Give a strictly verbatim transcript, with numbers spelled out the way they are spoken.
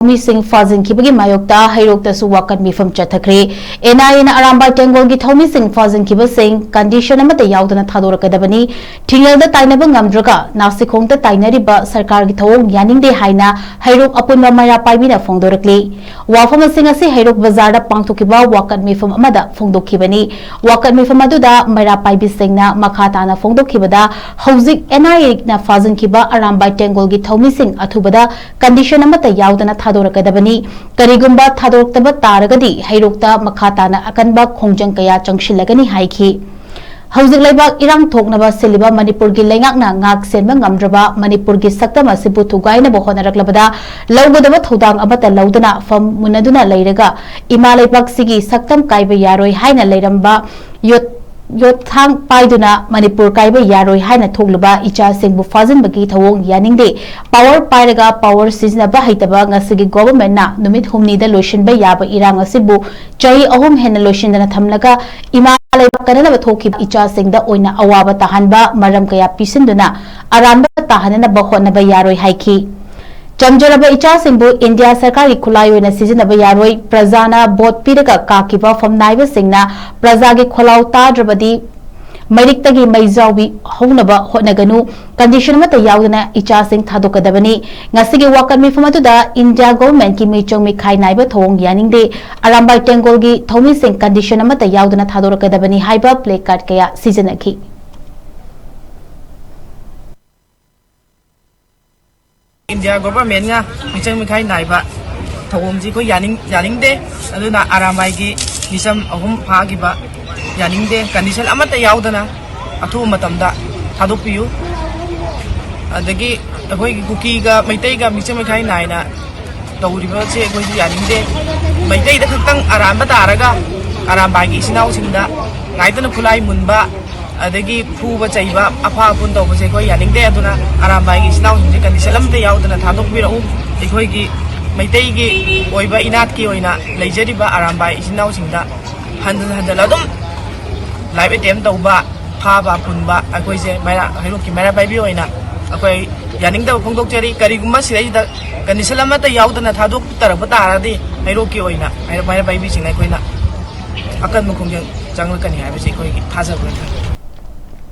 ꯃꯤꯁꯤꯡ ꯐꯥꯖꯤꯟꯈꯤꯕꯒꯤ ꯃꯥꯌꯣꯛꯇ ꯍꯩꯔꯣꯛꯇꯁꯨ ꯋꯥꯀꯠ ꯃꯤꯐꯝ ꯆꯠꯊꯈ꯭ꯔꯦ꯫ ꯑꯦꯟ ꯑꯥꯏ ꯑꯦꯅ ꯑꯔꯥꯝꯕꯥꯏ ꯇꯦꯡꯒꯣꯜꯒꯤ ꯊꯧꯃꯤꯁꯤꯡ ꯐꯥꯖꯤꯟꯈꯤꯕꯁꯤꯡ ꯀꯟꯗꯤꯁꯟ ꯑꯃꯠꯇ ꯌꯥꯎꯗꯅ ꯊꯥꯗꯣꯔꯛꯀꯗꯕꯅꯤ꯫ ꯊꯤꯡꯉꯦꯜꯗ ꯇꯥꯏꯅꯕ ꯉꯝꯗ꯭ꯔꯒ ꯅꯥꯁꯤꯈꯣꯡꯗ ꯇꯥꯏꯅꯔꯤꯕ ꯁꯔꯀꯥꯔꯒꯤ ꯊꯧꯑꯣꯡ ꯌꯥꯅꯤꯡꯗꯦ ꯍꯥꯏꯅ ꯍꯩꯔꯣꯛ ꯑꯄꯨꯟꯕ ꯃꯩꯔꯥ ꯄꯥꯏꯕꯤꯅ ꯐꯣꯡꯗꯣꯔꯛꯂꯤ꯫ ꯋꯥꯐꯝ ꯑꯁꯤꯡ ꯑꯁꯤ ꯍꯩꯔꯣꯛ ꯕꯖꯥꯔꯗ ꯄꯥꯡꯊꯣꯛꯈꯤꯕ ꯋꯥꯀꯠ ꯃꯤꯐꯝ ꯑꯃꯗ ꯐꯣꯡꯗꯣꯛꯈꯤꯕꯅꯤ꯫ ꯋꯥꯀꯠ ꯃꯤꯐꯝ ꯑꯗꯨꯗ ꯃꯩꯔꯥ ꯄꯥꯏꯕꯤꯁꯤꯡꯅ ꯃꯈꯥ ꯇꯥꯅ ꯐꯣꯡꯗꯣꯛꯈꯤꯕꯗ, ꯍꯧꯖꯤꯛ ꯑꯦꯟ ꯑꯥꯏ ꯑꯦꯅ ꯐꯥꯖꯤꯟꯈꯤꯕ ꯑꯔꯥꯝꯕꯥꯏ ꯇꯦꯡꯒꯣꯜꯒꯤ ꯊꯧꯃꯤꯁꯤꯡ ꯑꯊꯨꯕꯗ ꯀꯟꯗꯤꯁꯟ ꯑꯃꯠꯇ ꯌꯥꯎꯗꯅ ꯊꯥꯗꯣꯔꯛꯀꯗꯕꯅꯤ꯫ ꯀꯔꯤꯒꯨꯝꯕ ꯊꯥꯗꯣꯔꯛꯇꯕ ꯇꯥꯔꯒꯗꯤ ꯍꯩꯔꯣꯛꯇ ꯃꯈꯥ ꯇꯥꯅ ꯑꯀꯟꯕ ꯈꯣꯡꯖꯪ ꯀꯌꯥ ꯆꯪꯁꯤꯜꯂꯒꯅꯤ ꯍꯥꯏꯈꯤ꯫ ꯍꯧꯖꯤꯛ ꯂꯩꯕꯥꯛ ꯏꯔꯥꯡ ꯊꯣꯛꯅꯕ ꯁꯤꯜꯂꯤꯕ ꯃꯅꯤꯄꯨꯔꯒꯤ ꯂꯩꯉꯥꯛꯅ ꯉꯥꯛ ꯁꯦꯟꯕ ꯉꯝꯗ꯭ꯔꯕ ꯃꯅꯤꯄꯨꯔꯒꯤ ꯁꯛꯇꯝ ꯑꯁꯤꯕꯨ ꯊꯨꯒꯥꯏꯅꯕ ꯍꯣꯠꯅꯔꯛꯂꯕꯗ ꯂꯧꯒꯗꯕ ꯊꯧꯗꯥꯡ ꯑꯃꯠꯇ ꯂꯧꯗꯅ ꯐꯝ ꯃꯨꯟꯅꯗꯨꯅ ꯂꯩꯔꯒ ꯏꯃꯥ ꯂꯩꯕꯥꯛꯁꯤꯒꯤ ꯁꯛꯇꯝ ꯀꯥꯏꯕ ꯌꯥꯔꯣꯏ ꯍꯥꯏꯅ ꯂꯩꯔꯝꯕ ꯌꯣꯠ-, ꯌꯣꯠꯊꯥꯡ ꯄꯥꯏꯗꯨꯅ ꯃꯅꯤꯄꯨꯔ ꯀꯥꯏꯕ ꯌꯥꯔꯣꯏ ꯍꯥꯏꯅ ꯊꯣꯛꯂꯤꯕ ꯏꯆꯥꯁꯤꯡꯕꯨ ꯐꯥꯖꯤꯟꯕꯒꯤ ꯊꯧꯑꯣꯡ ꯌꯥꯅꯤꯡꯗꯦ꯫ ꯄꯥꯋꯔ ꯄꯥꯏꯔꯒ ꯄꯥꯋꯔ ꯁꯤꯖꯤꯟꯅꯕ ꯍꯩꯇꯕ ꯉꯁꯤꯒꯤ ꯒꯣꯚꯔꯟꯃꯦꯟꯠꯅ ꯅꯨꯃꯤꯠ ꯍꯨꯝꯅꯤꯗ ꯂꯣꯏꯁꯤꯟꯕ ꯌꯥꯕ ꯏꯔꯥꯡ ꯑꯁꯤꯕꯨ ꯆꯍꯤ ꯑꯍꯨꯝ ꯍꯦꯟꯅ ꯂꯣꯏꯁꯤꯟꯗꯅ ꯊꯝꯂꯒ ꯏꯃꯥ ꯂꯩꯕꯥꯛ ꯀꯟꯅꯅꯕ ꯊꯣꯛꯈꯤꯕ ꯏꯆꯥꯁꯤꯡꯗ ꯑꯣꯏꯅ ꯑꯋꯥꯕ ꯇꯥꯍꯟꯕ ꯃꯔꯝ ꯀꯌꯥ ꯄꯤꯁꯤꯟꯗꯨꯅ ꯑꯔꯥꯟꯕ ꯇꯥꯍꯟꯅꯅꯕ ꯍꯣꯠꯅꯕ ꯌꯥꯔꯣꯏ ꯍꯥꯏꯈꯤ꯫ ꯆꯝꯖꯔꯕ ꯏꯆꯥꯁꯤꯡꯕꯨ ꯏꯟꯗꯤꯌꯥ ꯁꯔꯀꯥꯔꯒꯤ ꯈꯨꯠꯂꯥꯏ ꯑꯣꯏꯅ ꯁꯤꯖꯤꯟꯅꯕ ꯌꯥꯔꯣꯏ꯫ ꯄ꯭ꯔꯖꯥꯅ ꯚꯣꯠ ꯄꯤꯔꯒ ꯀꯥꯈꯤꯕ ꯐꯝꯅꯥꯏꯕꯁꯤꯡꯅ ꯄ꯭ꯔꯖꯥꯒꯤ ꯈꯣꯜꯂꯥꯎ ꯇꯥꯗ꯭ꯔꯕꯗꯤ ꯃꯩꯔꯤꯛꯇꯒꯤ ꯃꯩꯖꯥꯎꯕꯤ ꯍꯧꯅꯕ ꯍꯣꯠꯅꯒꯅꯨ꯫ ꯀꯟꯗꯤꯁꯟ ꯑꯃꯠꯇ ꯌꯥꯎꯗꯅ ꯏꯆꯥꯁꯤꯡ ꯊꯥꯗꯣꯛꯀꯗꯕꯅꯤ꯫ ꯉꯁꯤꯒꯤ ꯋꯥꯀꯠ ꯃꯤꯐꯝ ꯑꯗꯨꯗ ꯏꯟꯗꯤꯌꯥ ꯒꯣꯚꯔꯟꯃꯦꯟꯠꯀꯤ ꯃꯤꯆꯪ ꯃꯤꯈꯥꯏ ꯅꯥꯏꯕ ꯊꯧꯑꯣꯡ ꯌꯥꯅꯤꯡꯗꯦ꯫ ꯑꯔꯥꯝꯕꯥꯏ ꯇꯦꯡꯒꯣꯜꯒꯤ ꯊꯧꯃꯤꯁꯤꯡ ꯀꯟꯗꯤꯁꯟ ꯑꯃꯠꯇ ꯌꯥꯎꯗꯅ ꯊꯥꯗꯣꯔꯛꯀꯗꯕꯅꯤ ꯍꯥꯏꯕ ꯄ꯭ꯂꯦ ꯀꯥꯔꯗ ꯀꯌꯥ ꯁꯤꯖꯤꯟꯅꯈꯤ꯫ ꯏꯟꯗꯤꯌꯥ ꯒꯣꯚꯔꯟꯃꯦꯟꯠꯅ ꯃꯤꯆꯪ ꯃꯤꯈꯥꯏ ꯅꯥꯏꯕ ꯊꯧꯑꯣꯡꯁꯤ ꯑꯩꯈꯣꯏ ꯌꯥꯅꯤꯡ-, ꯌꯥꯅꯤꯡꯗꯦ꯫ ꯑꯗꯨꯅ ꯑꯔꯥꯝꯕꯥꯏꯒꯤ ꯃꯤꯆꯝ ꯑꯍꯨꯝ ꯐꯥꯈꯤꯕ ꯌꯥꯅꯤꯡꯗꯦ꯫ ꯀꯟꯗꯤꯁꯟ ꯑꯃꯠꯇ ꯌꯥꯎꯗꯅ ꯑꯊꯨꯕ ꯃꯇꯝꯗ ꯊꯥꯗꯣꯛꯄꯤꯌꯨ꯫ ꯑꯗꯒꯤ ꯑꯩꯈꯣꯏꯒꯤ ꯀꯨꯀꯤꯒ ꯃꯩꯇꯩꯒ ꯃꯤꯆꯪ ꯃꯤꯈꯥꯏ ꯅꯥꯏꯅ ꯇꯧꯔꯤꯕꯁꯦ ꯑꯩꯈꯣꯏꯁꯨ ꯌꯥꯅꯤꯡꯗꯦ꯫ ꯃꯩꯇꯩꯗ ꯈꯛꯇꯪ ꯑꯔꯥꯟꯕ ꯇꯥꯔꯒ ꯑꯔꯥꯝꯕꯥꯏꯒꯤ ꯏꯆꯤꯟ ꯏꯅꯥꯎꯁꯤꯡꯗ ꯉꯥꯏꯇꯅ ꯈꯨꯠꯂꯥꯏ ꯃꯨꯟꯕ, ꯑꯗꯒꯤ ꯐꯨꯕ ꯆꯩꯕ, ꯑꯐ ꯑꯄꯨꯟ ꯇꯧꯕꯁꯦ ꯑꯩꯈꯣꯏ ꯌꯥꯅꯤꯡꯗꯦ꯫ ꯑꯗꯨꯅ ꯑꯔꯥꯝꯕꯥꯏꯒꯤ ꯏꯆꯤꯟ ꯏꯅꯥꯎꯁꯤꯡꯁꯦ ꯀꯟꯗꯤꯁꯟ ꯑꯃꯠꯇ ꯌꯥꯎꯗꯅ ꯊꯥꯗꯣꯛꯄꯤꯔꯛꯎ꯫ ꯑꯩꯈꯣꯏꯒꯤ ꯃꯩꯇꯩꯒꯤ ꯑꯣꯏꯕ ꯏꯅꯥꯠꯀꯤ ꯑꯣꯏꯅ ꯂꯩꯖꯔꯤꯕ ꯑꯔꯥꯝꯕꯥꯏ ꯏꯆꯤꯟ ꯏꯅꯥꯎꯁꯤꯡꯗ ꯍꯟꯖꯤꯟ ꯍꯟꯖꯤꯜ ꯑꯗꯨꯝ ꯂꯥꯏꯐ ꯑꯦꯇꯦꯝ ꯇꯧꯕ, ꯐꯥꯕ ꯄꯨꯟꯕ ꯑꯩꯈꯣꯏꯁꯦ ꯃꯩꯔꯥ-, ꯍꯩꯔꯣꯛꯀꯤ ꯃꯩꯔꯥ ꯄꯥꯏꯕꯤ ꯑꯣꯏꯅ ꯑꯩꯈꯣꯏ ꯌꯥꯅꯤꯡꯗꯕ ꯐꯣꯡꯗꯣꯛꯆꯔꯤ꯫ ꯀꯔꯤꯒꯨꯝꯕ ꯁꯤꯗꯩꯁꯤꯗ ꯀꯟꯗꯤꯁꯟ ꯑꯃꯠꯇ ꯌꯥꯎꯗꯅ ꯊꯥꯗꯣꯛꯇꯔꯛꯄ ꯇꯥꯔꯒꯗꯤ ꯍꯩꯔꯣꯛꯀꯤ ꯑꯣꯏꯅ ꯍꯩꯔꯣꯛ ꯃꯩꯔꯥ ꯄꯥꯏꯕꯤꯁꯤꯡꯅ ꯑꯩꯈꯣꯏꯅ ꯑꯀꯟꯕ ꯈꯣꯡꯖꯪ ꯆꯪꯂꯛꯀꯅꯤ ꯍꯥꯏꯕꯁꯤ ꯑꯩꯈꯣꯏꯒꯤ ꯊꯥꯖꯕ ꯂꯩ꯫